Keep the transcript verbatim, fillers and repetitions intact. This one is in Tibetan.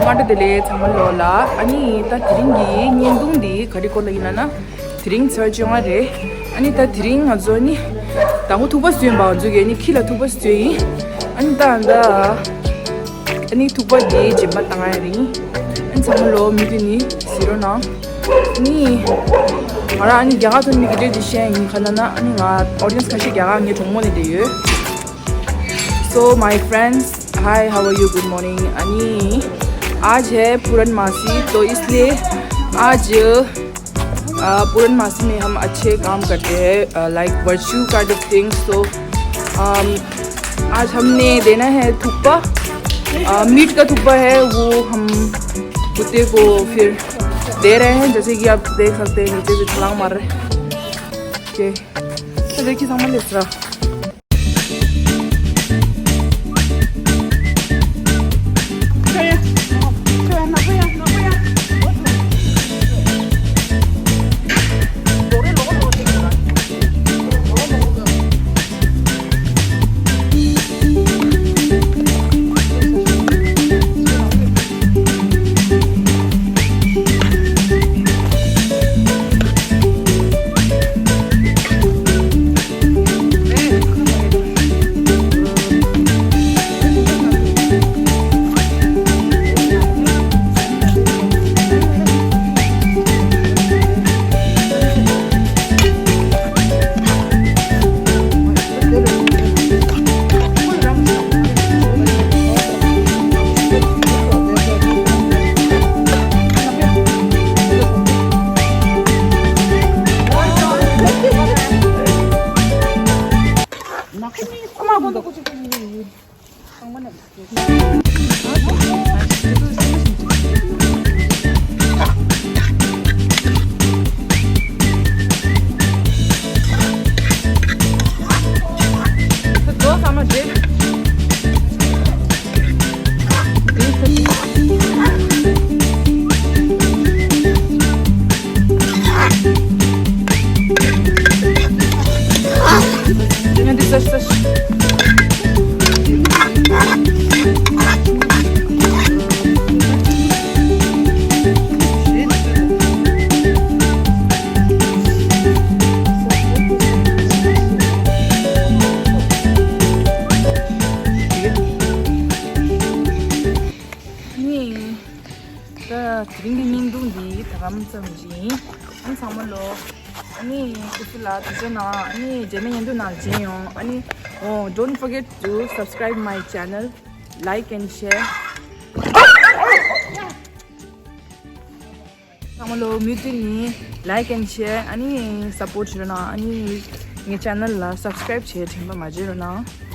སྔ་དྲོ་བདེ་ལེགས་ཚང་མ་ལོ་ལ། ཨ་ནི་ད་དེ་རིང་གི་བརྙན་ཐུང་འདི་ག་རེ་སྐོར་ལ་ཡིན་ལབ་ན། དེ་རིང་ཚེས་བཅོ་ལྔ་རེད། ཨ་ནི་ད་དེ་རིང་ང་ཚོ་ནི་དང་པོ་ཐུག་པ་བཟོས་ཡིན་པ། ང་ཚོ་གི་ནི་ཁྱི་ལ་ཐུག་པ་བཟོས་ཡིན། ཨ་ནི་ད་ད་ཨ་ནི་ཐུག་པ་འདི་སྦྱིན་པ་བཏང་ཡ་རེད། ཨ་ནི་ཚང་མ་ལོ་མུ་མཐུད་ནས་གཟིགས་རོགས་གནང་། ཨ་ནི་ང་རང་ཨ་ནི་རྒྱ་གར་ཐོན་མི་གི་འདྲེ་འདི་ཤེས་ཡིན། ག་ལབ་ན་ཨ་ནི་ང་audience ཁ་ཤས་རྒྱ་གར་ངའི་གྲོགས་མོ་ནས་བསྡད་ཡོད། So my friends, hi, how are you? Good morning. अनी, आज है पूरनमासी, तो इसलिए आज, अ, पूरनमासी में हम अच्छे काम करते हैं, अ, like virtue kind of thing. So, अम, आज हमने देना है थुक्पा, अ, मीट का थुक्पा है, वो हम कुत्ते को फिर दे रहे हैं। जैसे कि आप देख सकते हैं, नीचे से छलांग मार रहे हैं। ओके, तो देखिए, सामान ले रहा। ད་དེ་རིང་གི་བརྙན་ཐུང་འདི་ད་གམ་ཙམ་ཞིག་ཡིན། ཨ་ནི་ཚང་མ་ལོ། ཨ་ནི་སྐུ་གཟུགས་ལ་ཐུགས་རྗེ་གནང་། ཨ་ནི་རྗེས་མའི་བརྙན་ཐུང་ནང་མཇལ་ཡོང་། ཨ་ནི་oh, don't forget to subscribe my channel, like and share. ཚང་མ་ལོ་མུ་མཐུད་ནས་like and share ཨ་ནི་support བྱེད་རོགས་གནང་། ཨ་ནི་ངའི་channel ལ་subscribe བྱེད་དྲན་པ་མ་བརྗེད་རོགས་གནང་།